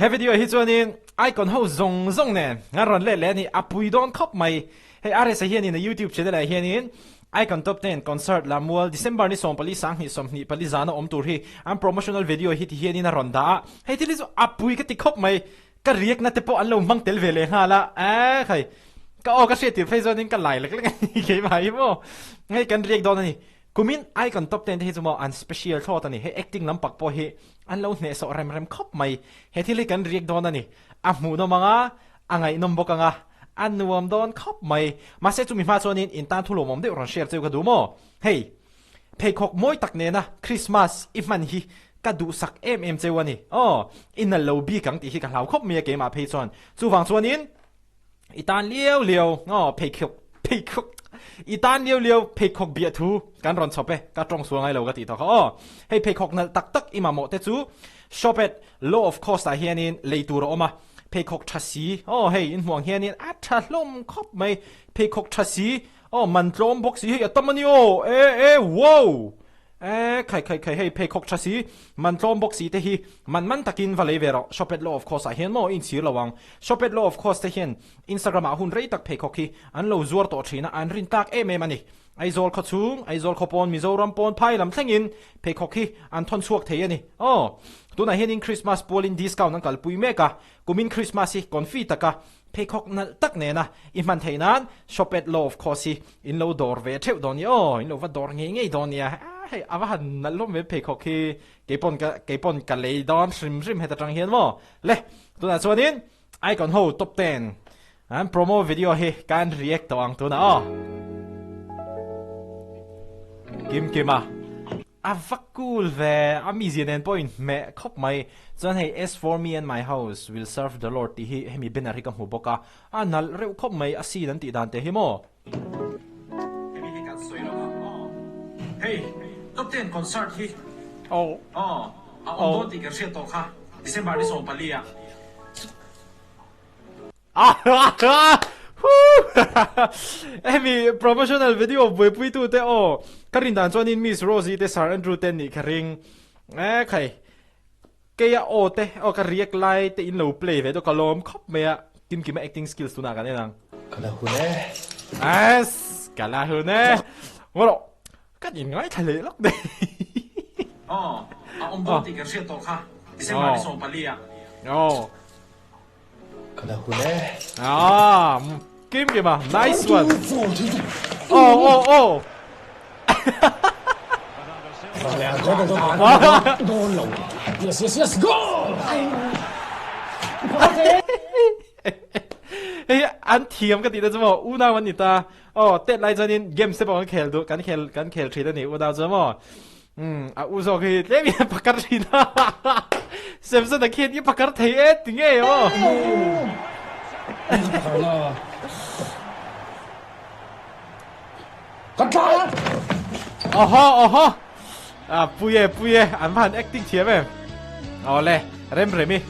He video hi chuanin icon ho zawng zawng nen an rawn let leh a ni, a pui dawn khawp mai. Hei RSA hianin a YouTube channel ah hianin Icon Top Ten Concert Lamual December ni 14 sanghnih 24 zana awm tur hi an promotional video hi ti hianin a rawn dah a, hei thil hi chu a pui ka ti khawp mai. Ka riakna te pawh an lo hmang tel ve leh nghal a, eeh khai ka aw ka hriat tir phei chuanin ka lai lek lek a ni keimah hi maw. Hei kan riak dawn a ni. Kumin Icon Top Ten te hi chu maw an special thlawt a ni, hei acting lam pak pawh hi an lo hnehsawh rem rem khawp mai. He thil hi kan riak dawn a ni, a hmuhnawm ang a, a ngaihnawm bawk ang a, a nuam dawn khawp mai. Mahse chumi hma chuanin in tan thu lawmawm deuh rawn share cheu ka duh maw? Hei, pheikhawk mawi tak nena Christmas i hman hi ka duhsak em em cheu a ni. Aw, i nal lo bik ang tih hi ka hlau khawp mai a keimah phei chuan. Chuvang chuanin. I tan liau liau aw pheikhawk pheikhawk I tan liau liau pheikhawk biah thu kan rawn chhawp e ka tawng sual ngai lo ka tih tawh kha aw hei pheikhawk nalh tak tak i mamawh te chu shop at law of cost ah hianin lei tur a awm a pheikhawk tha si aw hei in hmuh ang hianin a tha hlawm khawp mai pheikhawk tha si aw man tlawm bawk si hei a tam a ni aw e e wow E, khai khai khai, hei pheikhawk tha si, man tlawm bawk si te hi man man takin va lei ve rawh, Shopet Law of Course ah hian maw i inchhir lo ang. Shopet Law of Course te hian Instagram ah hun rei tak pheikhawk hi an lo zuar tawh thin a, an rin tak em em a ni. Aizawl khaw chhung, Aizawl khaw pawn, Mizoram pawn phai lam thlengin pheikhawk hi an thawn chhuak thei a ni. Aw, tunah hianin Christmas pualin discount an kalpui mek a, kumin Christmas hi confi taka Pheikhawk nalh tak nena i hman theih nan Shopet Law of course hi in lo dawr ve theuh dawn nia aw, in lo va dawr ngei ngei dawn nia. Hei a va han nalh hlawm ve pheikhawk hi keipawn ka keipawn ka lei dawn hrim hrim heta tang hian maw. Le tunah chuanin Icon ho top 10 an promo video hi kan react tawh ang tunah aw. Kim Kima. A va cool ve, a mizia nen pawh inhmeh khawp mai. Chuan hei As for me and my house will serve the Lord tih hi hemi banner hi ka hmu bawk a, a nalh reuh khawp mai a scene an tih dan te hi maw. Hemi hi kan sawi lo ang aw. Hei Top Ten concert hi aw a awm dawn tih kan hriat tawh kha December ni 14 ah. Hemi promotional video buaipui tu te aw ka rin dan chuanin Miss Rosie te Sir Andrew te nih ka ring e khai keia aw te aw ka react lai te in lo play ve deuh ka lawm khawp mai a Kim Kima acting skills tunah kan en ang. Ka la hun e. Yes, ka la hun e. Ngawh kan in ngaithla leh lawk daih. Aw, a awm dawn tih kan hriat tawh kha December ni 14 ah. Aw. Ka la hun e. Ah, kim kim a, nice one. Oh, oh, oh. Yes, yes, yes, go! Hei an thiam ka tih na chu maw unau an ni ta. Oh, tet lai chuanin games te pawh kan khel duh, kan khel kan khel thin a ni unau chu maw. Umm a u zawk hi tlem in a pakar thin a Samson a khian i pakar thei e ti ngei aw. Ka tla a. Oho oho a pui e pui e an va han acting thiam em. Awle rem rem i.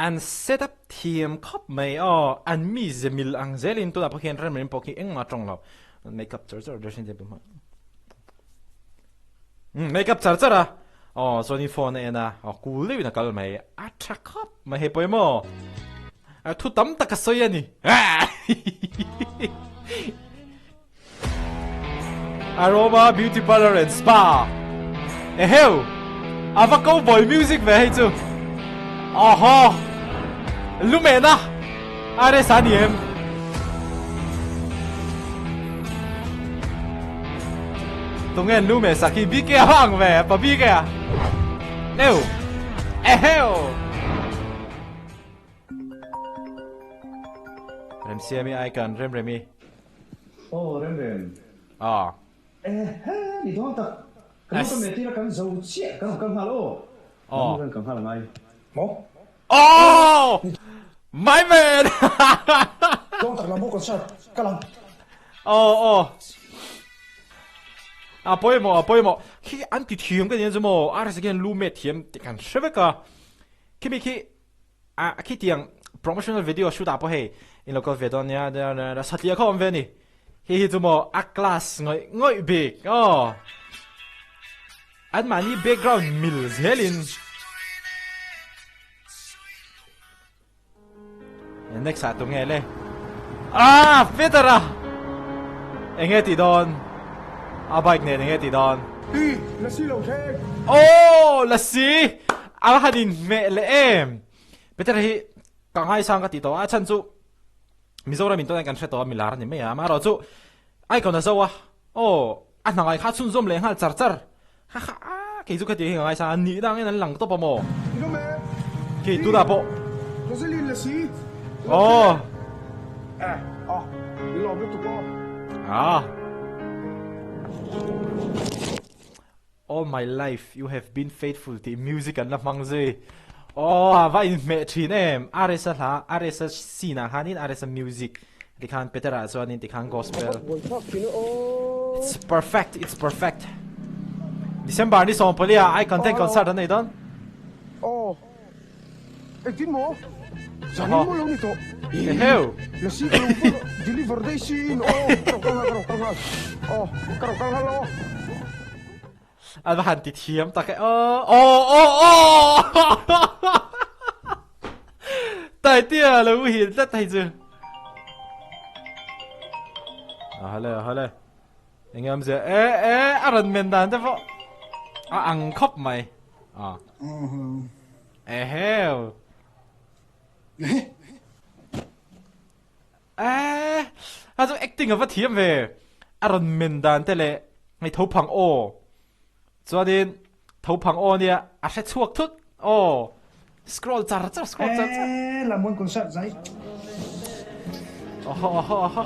An set up thiam khawp mai aw, an mize mil ang zelin tunah pawh khian rem rem pawh khi engmah tawng lo, make up char char dressing table hmang umm make up char char a aw chuanin phone a en a aw cool deuhin a kal mai a tha khawp mai hei pawimawh. Thu tam tak a sawi a ni. Aroma Beauty Parlor and Spa. Eheu! A va cowboy music ve hei chu. Awhaw! Lumena! RS a ni em? Tunge lume sak hi BK a hang ve, pa BK a. Eu! Eheu! Remsiami ai kan Remremi. Aw Remrem. Aw. Ehe ni dawn tak. Kan lo ka meh tir a kan zo chiah kan rawn kal nghal aw. Aw. Kan kal nghal angai. Maw? Aw! My man! Dawn tak lam aw concert kal ang. Aw aw. A pawimawh, a pawimawh. Khi an ti thiam ka nia chu maw, RS khian lu met thiam tih kan hre vek a. Khimi khi a khitiang promotional video shoot ah pawh hei in lo kal ve dawn nia satliah kha awm ve a ni. Hei hi chu maw a class ngawih ngawih bik aw. An mahni background mil zelin. Next ah tunge le? Ah Peter a! Enge tih dawn? A bike nen enge tih dawn? Hi, lasi lo thleng! Aw, lasi! A han inhmeh leh em! Peter hi ka ngaisang ka tih tawh a, a chhan chu Mizoram in tawh kan hre tawh a, milar a ni mai a, amaherawh chu icon a zo a, aw, a hna ngai kha a chhunzawm leh nghal char char, ha ha a, kei chu khatiang hi ka ngaisang a, nihna angin an lang tawp a maw? Khi tunah pawh. Aw. Ah. All my life you have been faithful tih music an la hmang zui. Aw a va inhmeh thin em. RS-a hla, RS-a scene ah khanin RS-a music tikhan Petera chuanin tikhan gospel. It's perfect, it's perfect. December ni 14 ah Icon ten concert an nei dawn. Aw. Engtin maw? Zanin maw lo ni tawh? Eheu! Lasi ka lo va deliver daih siin aw ka ro kal nghal ka ro kal nghal aw ka ro kal nghal aw. A va han ti thiam tak e aw aw aw aw Taitea lo muhil tlat hei chu. A hale a hale. Enge awmzia e e a rawn men dan te pawh a ang khawp mai. A. Eheu. Eh, a chu acting a va thiam ve. A rawn men dan te leh hei tho phang aw. Chuanin tho phang aw nia a hre chhuak thut aw. Scroll char char scroll char char. Eh, Lamuan concert zai. Oho oho oho.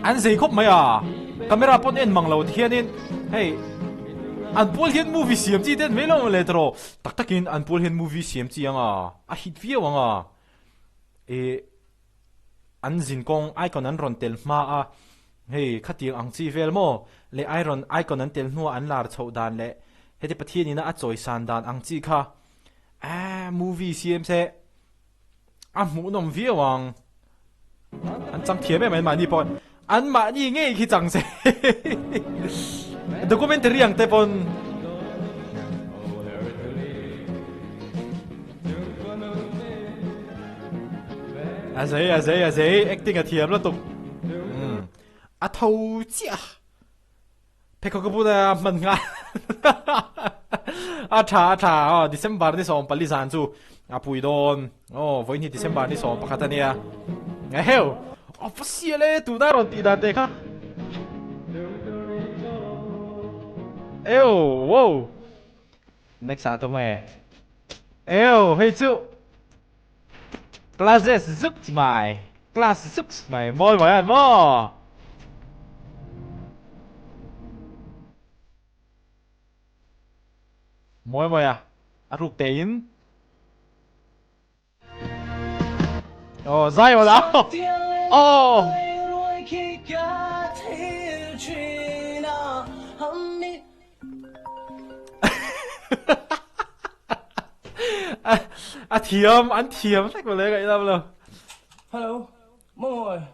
An zei khawp mai a. Camera pawn en mang lo ti hianin hei an pawl hian movie siam chi te an mai lo le tawh tak takin an pawl hian movie siam chi anga a hit viau anga e an zinkawng icon an rawn tel hma a Hei, khatiang ang chi vel maw? Leh Iron Icon an tel hnuah an lar chhoh dan leh heti Pathian ina a chawisan dan ang chi kha aah movie siam se a hmuhnawm viau ang. An chang thiam em an mahni pawh an mahni ngei khi chang se documentary ang te pawn A zei a zei a zei acting a thiam lutuk. Umm a tho chiah pheikhawk ka bula a hman nghal a tha a tha aw December ni 14 zan chu a pui dawn aw vawiin hi December ni 11 a nia eheu a va sial e tuna rawn tih dan te kha eo wow next ah tum e eo hei chu Classes zuk mai Class zuk mai mawi mai an maw Mawi mawi a a ruk te in Aw zai aw la Aw A thiam, an thiam hlek mawle ka inam lo. Hello, Mawmawi.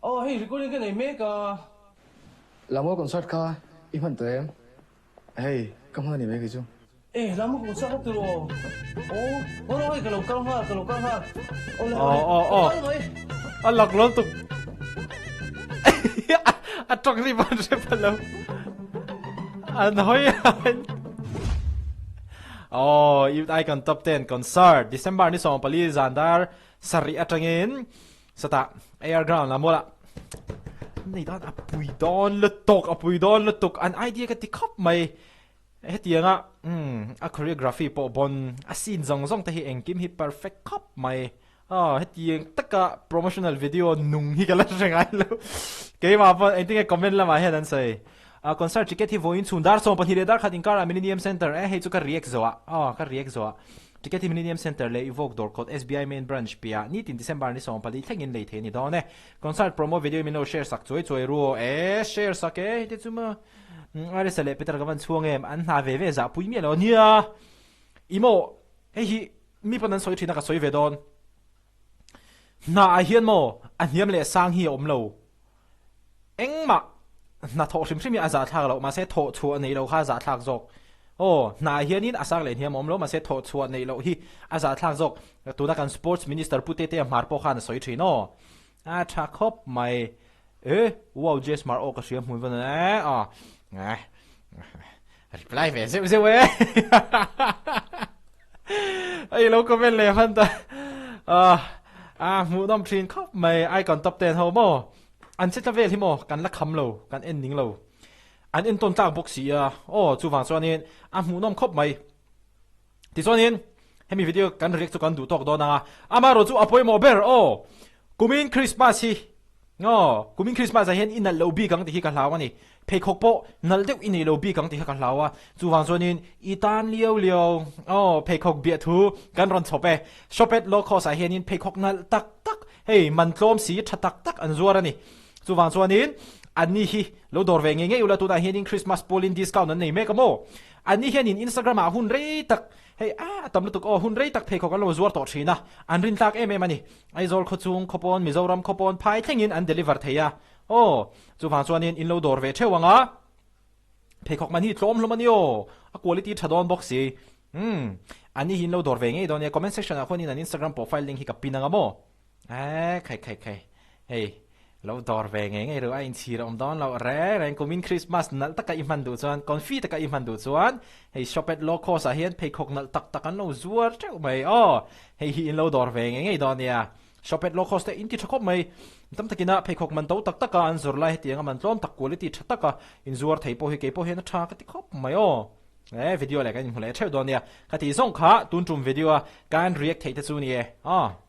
Aw hei recording ka nei mek a. Lamo concert kha i hman tawh em? Hei, ka hman a ni mai kei chu. E, Lamo concert kha tiraw? Aw, aw hei ka lo kal nghal, ka lo kal nghal. Aw le, aw le, ka kal mai. A lak lo tuk. A tawng ri pawh an hre pha lo. An hawi an. Aw, Youth Icon Top 10 Concert December ni 14 zan dar sarih atangin sata Air Ground la mawla. Nei dan a pui dawn lutuk, a pui dawn lutuk. An idea ka ti khawp mai. Hetianga umm a choreography pawh bon a scene zawng zawng te hi engkim hi perfect khawp mai. Aw hetiang taka promotional video nung hi ka la hre ngai lo. Keimah pawh engtin nge comment lamah hian an sawi. Ah concert ticket hi vawiin chhun dar 12 leh dar khat inkarah Millennium Centre eh hei chu ka react zawh ah aw ka react zawh ah. Ticket hi Millennium Centre leh Evoke dawr kawt SBI Main Branch piah nitin December ni 14 thlengin lei thei a ni dawn e. Concert promo video min lo share sak chuai chuai ru aw. E share sak e hei te chu maw RSa leh Peter ka van chhuang em an hna ve ve zah pui miah lo a nia. I maw hei hi mi pawn an sawi thin a ka sawi ve dawn. Hna ah hian maw a hniam leh sang hi a awm lo. Engmah hna thawh hrim hrim hi a zahthlak loh mahse thawh chhuah neih loh kha a zahthlak zawk. Aw, hna ah hianin a sang leh hniam a awm lo mahse thawh chhuah neih loh hi a zahthlak zawk. Tuna kan Sports Minister Pu Tetea Hmar pawh khan a sawi thin aw. A tha khawp mai. E, wow Jess Hmar aw ka hria hmui va e aw. Reply ve zeuh zeuh e. Hei lo comment leh hman ta. Ah, ah hmuhnawm thin khawp mai icon top 10 ho maw. An che tla vel hi maw kan la kham lo, kan en ning lo. An entawn tlak bawk si a. Aw chuvang chuanin a hmuhnawm khawp mai. Tichuanin hemi video kan react chu kan duh tawk dawn ang a. Amaherawh chu a pawimawh ber aw. Kumin Christmas hi Aw, kumin Christmas ah hian i nalh lo bik ang tih hi ka hlau a ni. Pheikhawk pawh nalh deuh i nei lo bik ang tih kha ka hlau a. Chuvang chuanin i tan liau liau, aw, pheikhawk biah thu kan rawn chhawp e. Shopet Low Cost ah hianin pheikhawk nalh tak tak, hei man tlawm si tha tak tak an zuar a ni. Chuvang chuanin anni hi lo dawr ve ngei ngei ula tunah hianin Christmas pawlin discount an nei mek a maw? Anni hianin Instagram ah hun rei tak, hei a tam lutuk aw, hun rei tak pheikhawk an lo zuar tawh thin a, an rin tlak em em a ni. Aizawl khawchhung khawpawn Mizoram khawpawn phai thlengin an deliver thei a, aw, chuvang chuanin in lo dawr ve theuh ang a, pheikhawk man hi tlawm hlawm a ni aw, a quality tha dawn bawk si, umm, an ni hi in lo dawr ve ngei dawn nia, comment section ah khuanin an Instagram profile link hi ka pin ang a maw, eeh khai khai khai, hei lo dawr ve ngei ngei ru a inchhir a awm dawn loh reng reng, kumin Christmas nalh taka i hman duh chuan, confi taka i hman duh chuan hei shop at low cost ah hian pheikhawk nalh tak tak an lo zuar teuh mai aw. Hei hi in lo dawr ve ngei ngei dawn nia. Shopet low cost te in ti tha khawp mai. Tam takina pheikhawk man to tak taka an zawrh lai hetianga man tlawm tak quality tha taka in zuar thei pawh hi kei pawh hian a tha ka ti khawp mai aw. E video leh kan inhmu leh theuh dawn nia. Ka tih zawng kha tun tum video a kan react theih te chu ni e. Aw.